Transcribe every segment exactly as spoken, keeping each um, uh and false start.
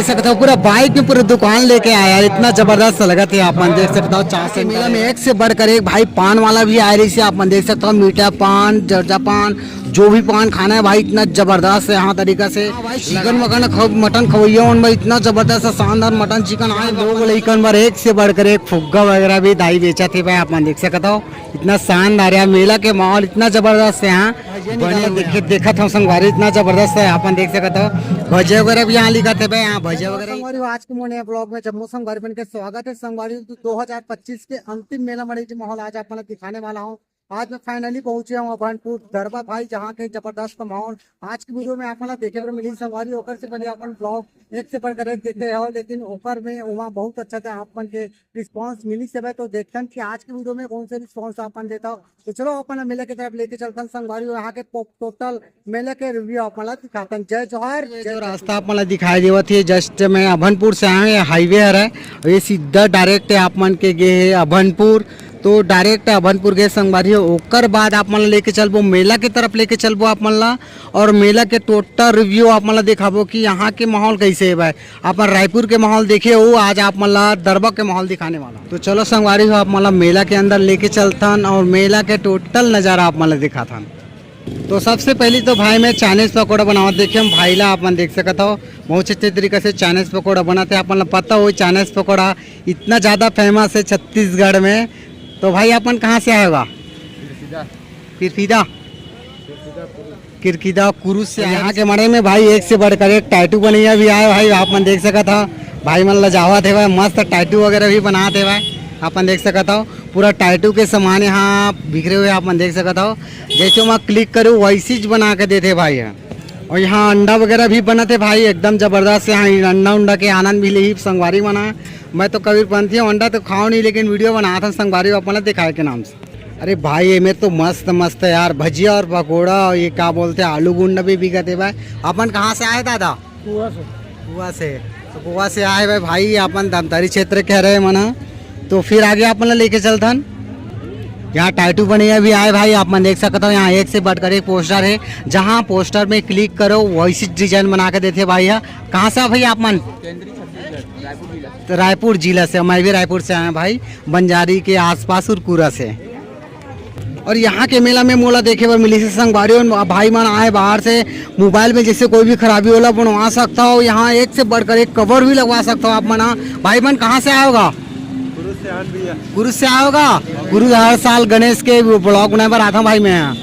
सकत हो, पूरा बाइक में पूरा दुकान लेके आया है, इतना जबरदस्त लगत हे। आप मन देख सकत हो, चाट सेंटर मेला में एक से बढ़कर एक भाई पान वाला भी आए रहिसे। आप मन देख सकत हो, मीठा पान, जर्दा पान, जो भी पान खाना है भाई, इतना जबरदस्त है यहाँ तरीका से। हाँ भाई, चिकन मकन खव-, मटन खवैया मन बर इतना जबरदस्त है, शानदार मटन चिकन आए। लोग लइकन बर एक से बढ़कर एक फुग्गा वगैरह भी दाई बेचत हे भाई, आप मन देख सकत हो। इतना शानदार है मेला के माहौल, इतना जबरदस्त है यहाँ। बने हुए देखे, देखत हव संगवारी, इतना जबरदस्त है, अपन देख सकत हो। भजिया वगैरह भी यहाँ लिखत हे भाई, यहाँ भजिया वगैरह। संगवारी हो, आज के मोर नया ब्लॉग में जम्मो संगवारी मन के स्वागत है। संगवारी हो, दो हज़ार पच्चीस के अंतिम मेला मंडी के माहौल आज आप मन ला दिखाने वाला हूँ। आज मैं फाइनली पहुंचे हूँ अभनपुर दरबा भाई, जहाँ के जबरदस्त माहौल आज की वीडियो में आप मन ला देखे बर मिली संगवारी। ओकर से पहले अपन ब्लॉग एक से बढ़कर एक देखे हो, लेकिन ओकर में वहाँ बहुत अच्छा था आप मन के रिस्पांस मिली सब है। तो देखथन कि आज की वीडियो में कौन से रिस्पांस आप मन देता हो। तो चलो अपन मेला की तरफ लेके चलथन संगवारी, यहाँ के टो-, टोटल मेला के रिव्यू आप मन ला दिखाथन। जय जोहार, ये जय जो रास्ता आप मन ला दिखाई देवत हे, जस्ट मैं अभनपुर से आए हूँ, हाईवे हरे, और ये सीधा डायरेक्ट आप मन के गे हे अभनपुर। तो डायरेक्ट अभनपुर गे संगवारी हो, ओकर बाद आप मन ला लेके चलबो मेला की तरफ, लेके चलबो आप मन ला, और मेला के टोटल रिव्यू आप मन ला दिखाबो कि यहाँ के माहौल कैसे हे भाई। अपन रायपुर के माहौल देखे हो, आज आप मन ला दरबा के माहौल दिखाने वाला हूँ। तो चलो संगवारी हो, आप मन ला मेला के अंदर लेके चलथन और मेला के टोटल नजारा आप मन ला दिखाथन। तो सबसे पहली तो भाई मैं चाइनीज पकौड़ा बनावत देखे हूँ भाई ला, आप मन देख सकत हो बहुत अच्छे तरीका से चाइनीज पकौड़ा बनाते हैं। आप मन ला पता हो चाइनीज पकौड़ा इतना ज्यादा फेमस है छत्तीसगढ़ में। तो भाई अपन कहाँ से आए होगा? पिरसीदा। किरकिदा कुरुस से यहाँ के मड़ई में भाई एक से बढ़कर एक टैटू बनैया भी आए भाई, आप मन देख सकत हो। भाई मन लजावत हे भाई, मस्त टैटू वगैरह भी बनात हे भाई, आप मन देख सकत हो। पूरा टैटू के सामान यहाँ बिखरे हुए आप मन देख सकत हो। जैसे वहाँ क्लिक करूँ वैसी च बना के देथे भाई ह। और यहाँ अंडा वगैरह भी बनत हे भाई, एकदम जबरदस्त। यहाँ अंडा उंडा के आनंद भी लेही संगवारी मन ह। मैं तो कबीरपंथी हूँ, अंडा तो खाओ नहीं, लेकिन वीडियो बनात हन संगवारी, अपन ला दिखाए के नाम से। अरे भाई, एमे तो मस्त मस्त है यार, भजिया और पकोड़ा और ये का बोलते हैं, आलू गुंडा भी बिकत हे भाई। अपन कहाँ से आए दादा? गोवा से। गोवा से। तो गोवा से आए भाई, भाई अपन धमतरी क्षेत्र के हरे मन ह। तो फिर आगे अपन ला लेके चलथन। यहाँ टैटू बनैया भी आए भाई, आप मन देख सकत हो, यहाँ एक से बढ़कर एक पोस्टर है, जहाँ पोस्टर में क्लिक करो वैसी डिजाइन बना के देथे भाई ह। कहाँ से आ भैया आप मन? केंद्रीय छत्तीसगढ़, रायपुर जिला। तो रायपुर जिला से, मैं भी रायपुर से आया भाई, बंजारी के आसपास उरकुरा से। और यहाँ के मेला में मोला देखे बर मिली से संगवारी, और भाई मन आए बाहर से, मोबाइल में जैसे कोई भी खराबी होला बनवा सकता हो। यहाँ एक से बढ़कर एक कवर भी लगवा सकता हो आप मन। हाँ, भाई मन कहाँ से आए होगा? कुरुस से आन भैया। कुरुस से आए होगा? कुरुस हर साल गणेश के ब्लॉग बनाए बर आता हूँ भाई मैं यहाँ।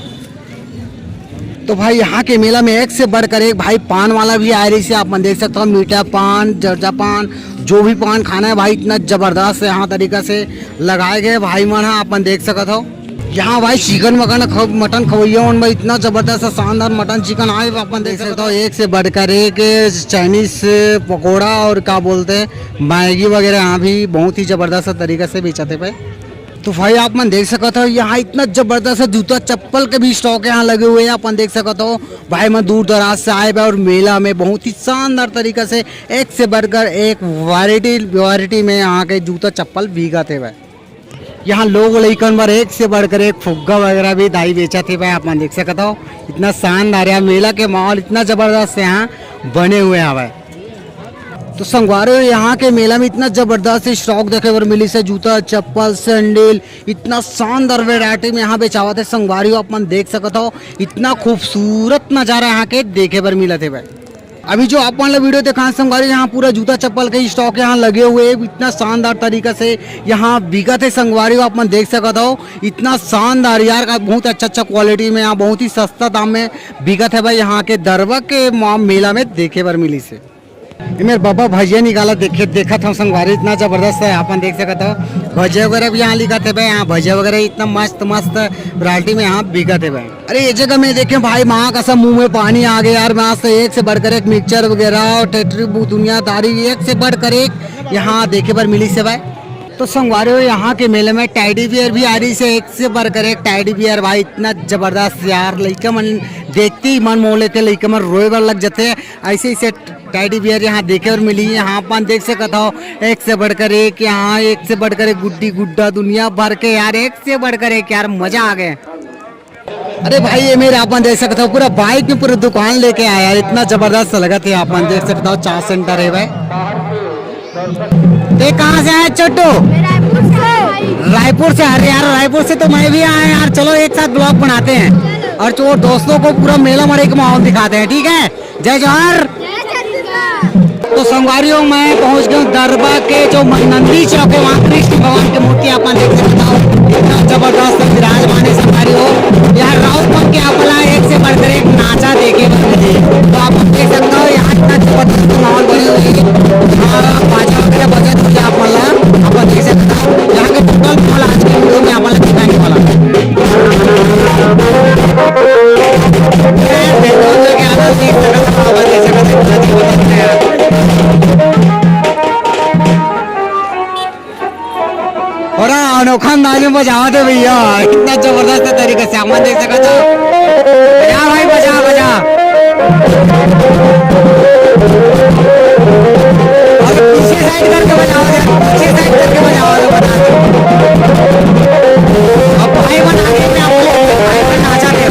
तो भाई यहाँ के मेला में एक से बढ़कर एक भाई पान वाला भी आए रहिसे, आप मन देख सकते हो, मीठा पान, जर्दा पान, जो भी पान खाना है भाई, इतना जबरदस्त यहाँ तरीका से लगाए गए भाई मन ह, आप मन देख सकत हो। यहाँ भाई चिकन मकन ख-, मटन खवैया मन भाई इतना जबरदस्त शानदार मटन चिकन आए, आप मन देख सकते हो, एक से बढ़कर एक चाइनीज पकौड़ा और का बोलते हैं मैगी वगैरह यहाँ भी बहुत ही जबरदस्त तरीका से बेचते भाई। तो भाई आप मन देख सकत हो, यहाँ इतना जबरदस्त जूता चप्पल के भी स्टॉक यहाँ लगे हुए हैं। अपन देख सकत हो, भाई मन दूर दराज से आए बा और मेला में बहुत ही शानदार तरीका से एक से बढ़कर एक वैरायटी वैरायटी में यहाँ के जूता चप्पल बिकत हे भाई। यहाँ लोग लइकन बर एक से बढ़कर एक फुग्गा वगैरह भी दाई बेचत हे भाई। आप मन देख सकत हो, इतना शानदार यहाँ मेला के माहौल इतना जबरदस्त यहाँ बने हुए हवय। तो संगवारी हो, यहाँ के मेला में इतना जबरदस्त स्टॉक देखे बर मिली से, जूता चप्पल सैंडल, इतना शानदार वैरायटी में यहाँ बेचावत हे संगवारी हो। आप मन देख सकत हो, इतना खूबसूरत नजारा यहाँ के देखे बर मिलत हे भाई। अभी जो आप मन ला वीडियो देखान संगवारी, यहाँ पूरा जूता चप्पल के स्टॉक यहाँ लगे हुए हे, इतना शानदार तरीका से यहाँ बिकत हे संगवारी हो। आप मन देख सकत हो, इतना शानदार यार का, बहुत अच्छा अच्छा क्वालिटी में यहाँ बहुत ही सस्ता दाम में बिकत हे भाई। यहाँ के दरबा के मा-, मेला में देखे बर मिली से। ये मेर बबा भजिया निकाला देखे, देखत हव संगवारी, इतना जबरदस्त है, अपन देख सकत हो। भजिया वगैरह भी यहाँ लिखत हे भाई, यहाँ भजिया वगैरह इतना मस्त मस्त वैरायटी में यहाँ बिकत हे भाई। अरे ये जगह में देखे भाई, माँ कसम मुंह में पानी आ गया यार, मस्त एक से बढ़कर एक मिक्सचर वगैरह और टटरी बु-, दुनियादारी एक से बढ़कर एक यहाँ देखे बर मिली से भाई। तो संगवारी हो, यहाँ के मेले में टेडी बियर भी आ रही से, एक से बढ़कर एक टेडी बियर भाई, इतना जबरदस्त यार, लइका मन देखते ही मन मोह लेते, लइका मन रोए बर लग जाते हैं। ऐसे ऐसे टेडी बियर यहाँ देखे बर मिली। यहाँ अपन देख सकत हो, एक से बढ़कर एक, यहाँ एक से बढ़कर एक गुड्डी गुड्डा, दुनिया भर के यार, एक से बढ़कर एक यार, मजा आ गए। अरे भाई, ये मेर आप मन देख सकत हो, पूरा बाइक में पूरा दुकान लेके आया है, इतना जबरदस्त लगत है। आप मन देख सकत हो, चाय सेंटर है भाई। ते कहाँ से आए छोटू? मैं रायपुर से आया हूँ। रायपुर से? अरे यार, रायपुर से तो मैं भी आया यार। चलो, एक साथ ब्लॉग बनाते हैं और जो दोस्तों को पूरा मेला मड़ई का माहौल दिखाते हैं, ठीक है? जय जोहार। जय छत्तीसगढ़। तो संगवारी हो, मैं पहुंच गया हूँ दरबा के जो नंदी चौक है, वहाँ कृष्ण भगवान की मूर्ति आप मन देख सकता हो, इतना जबरदस्त विराजमान है संगवारी हो। यहाँ राउत मन के आप ला एक से बढ़कर एक नाचा देखे बर मिलही। तो आप मन देख सकता हो, यहाँ इतना जबरदस्त माहौल बने हुए है। हाँ, बाजा वगैरह बजत हुए आप मन ला, आप मन देख सकता हो। यहाँ के टोटल माहौल आज के वीडियो में आप मन ला दिखाने वाला है। और अनोखा अंदाज में बजावत है भैया, इतना जबरदस्त तरीके से। आप मन देख सकत हो, बजा भाई, बजा, बजा। और पीछे साइड करके बजाओ यार, पीछे साइड करके बजाओ, तो बजा दो। अब भाई बना के मैं आपको भाई बना चाहते हैं।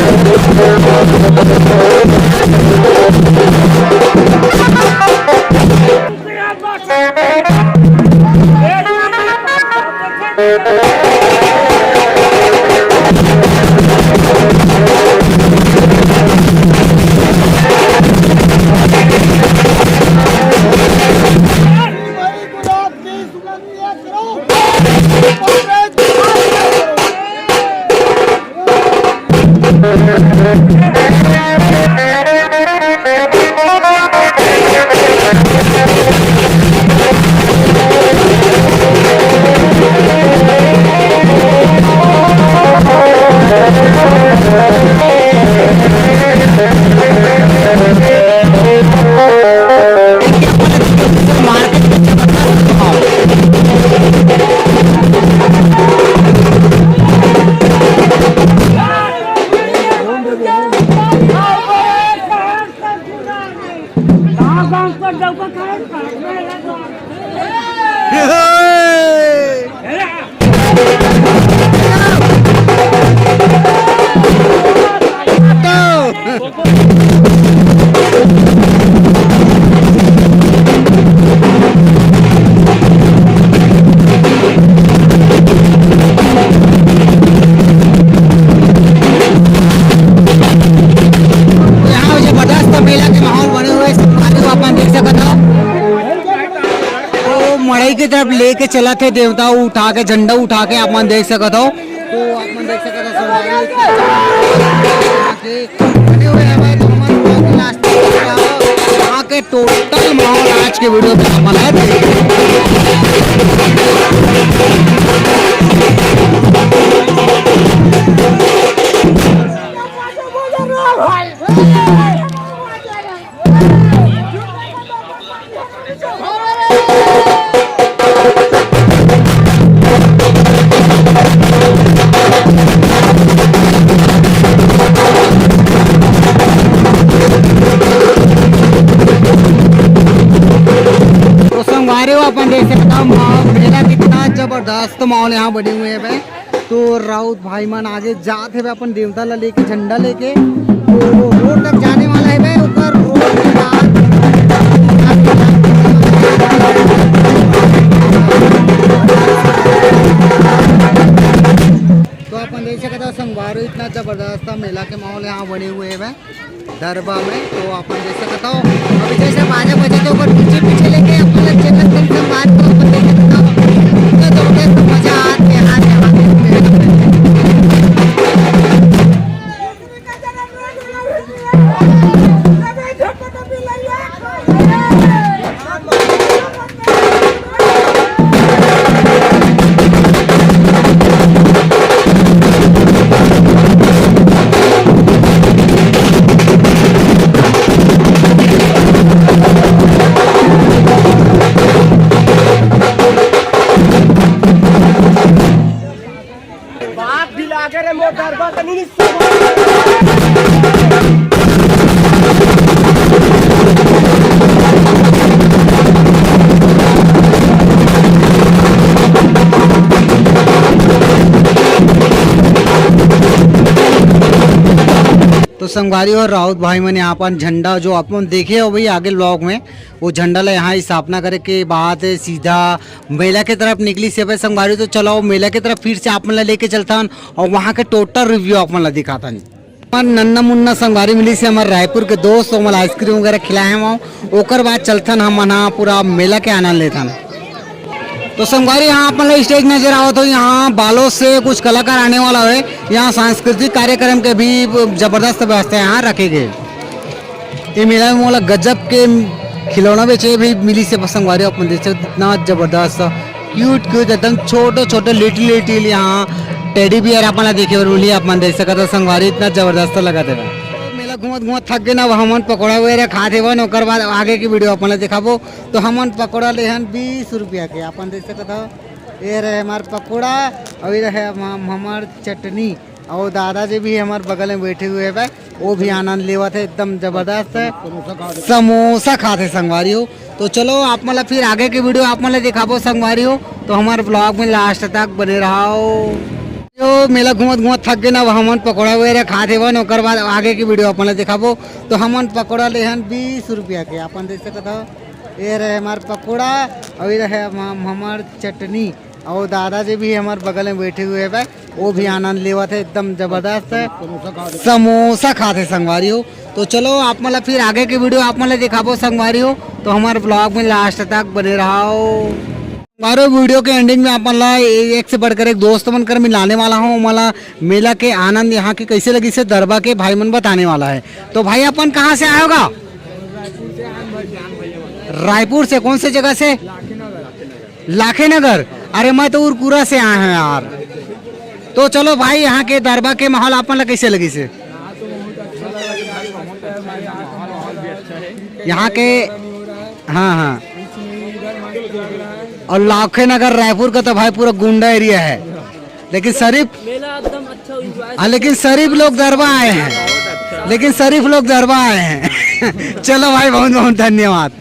यहाँ जबरदस्त मेला के माहौल बने हुए हैं, संगवारी हो, आप मन देख सकत हो। तो मड़ई की तरफ लेके चलत हे देवता उठा के, झंडा उठा के, आप मन देख सकत हो। तो आप मन देख सकत हो, संगवारी हो, बने हुए हैं भाई, तो हमर vlog last तक देखा हो। यहाँ के टोटल माहौल आज के वीडियो में आप मन ह देख सकत हो। तो संगवारी हो, अपन देख सकत हो, माहौल, मेला कितना जबरदस्त माहौल यहाँ बने हुए हैं भाई। तो राउत भाई मन आगे जात हेबे अपन देवता ला लेके, झंडा लेके, तो वो रोड तक जाने वाला हेबे, ओकर रोड के बाद तो अपन देख सकत हो संगवारी हो, इतना जबरदस्त मेला के माहौल यहाँ बने हुए हेबे। दरबा में, तो अपन देख सकत हो, अभी जैसे बाजा बजे तो ओकर पीछे पीछे लेके अपन लोग चलत चलत संगवारी हो, अपन देख सकत हो, इतना जबरदस्त मजा आत हे, आत हे, आत हे। बाप भी लागे रे मोर दरबा के नीचे। तो संगवारी हो, राउत भाई मन यहाँ अपन झंडा जो अपन देखे हो भाई आगे व्लॉग में, वो झंडा ला यहाँ स्थापना करे के बाद सीधा मेला के तरफ निकलिस हे भाई संगवारी। तो चलो मेला के तरफ फिर से आप मन ला लेके चलथन और वहाँ के टोटल रिव्यू आप मन ला दिखाथन। हमर नन्ना मुन्ना संगवारी मिलिस हे हमर रायपुर के दोस्त, ओमन ला आइसक्रीम वगैरह खिलाए हवं। ओकर बाद चलथन हमन ह पूरा मेला के आनंद लेथन। तो संगवारी, यहाँ अपन ला स्टेज नजर आवत हो, यहाँ बालोद से कुछ कलाकार आने वाला है। यहाँ सांस्कृतिक कार्यक्रम के भी जबरदस्त व्यवस्था यहाँ रखे गए। ये मेला में मोला गजब के खिलौना बेचे भी मिलिस हे संगवारी, अपन देख सकत, इतना जबरदस्त, क्यूट क्यूट, एकदम छोटे छोटे लिटिल लिटिल यहाँ टेडी बियर अपन ला देखे बर मिली। अपन देख सकत हो संगवारी, इतना जबरदस्त लगत हे। मेला घूमत घूमत थक गए ना, अब हमन पकौड़ा वगैरह खात हेवन, ओकर बाद आगे की वीडियो अपन ला दिखाबो। तो हमन पकौड़ा लेहन बीस रुपया के, अपन देख सकत हो, ये रहे हमार पकौड़ा और ये रहे हम, हमार चटनी। और दादाजी भी हमारे बगल में बैठे हुए हैं, वो भी आनंद लेवत हे, एकदम जबरदस्त है। समोसा खात हे संगवारी हो। तो चलो आप मन ला फिर आगे की वीडियो आप मन ला दिखाबो संगवारी हो, तो हमारे व्लॉग में लास्ट तक बने रहो। जो मेला घूमत घूमत थक गए ना, अब हमन पकौड़ा वगैरह खात हेवन, ओकर बाद आगे की वीडियो अपन ला दिखाबो। तो हमन पकौड़ा लेहन बीस रुपया के, अपन देख सकत हो, ये रहे हमार पकौड़ा और ये रहे हम, हमार चटनी। और दादाजी भी हमारे बगल में बैठे हुए हैं, वो भी आनंद लेवत हे, एकदम जबरदस्त है। समोसा खात हे संगवारी हो। तो चलो आप मन ला फिर आगे की वीडियो आप मन ला दिखाबो संगवारी हो, तो हमारे व्लॉग में लास्ट तक बने रहो। हमारे वीडियो के एंडिंग में आप मन ला एक से बढ़कर एक दोस्त मन कर मिलाने वाला हूँ। ओमन ला मेला के आनंद यहाँ के कैसे लगिस हे दरबा के भाई मन बताने वाला है। तो भाई अपन कहाँ से आए होगा? रायपुर से। कौन से जगह से? लाखेनगर। अरे मैं तो उरकुरा से आए हैं यार। तो चलो भाई, यहाँ के दरबा के माहौल आप मन ला कैसे लगिस हे? यहाँ के, हाँ हाँ। और लाखेनगर रायपुर का तो भाई पूरा गुंडा एरिया है, लेकिन शरीफ, मेला एकदम अच्छा एंजॉय। हाँ, लेकिन शरीफ लोग दरबा आए हैं, लेकिन शरीफ लोग दरबा आए हैं। चलो भाई, बहुत बहुत धन्यवाद।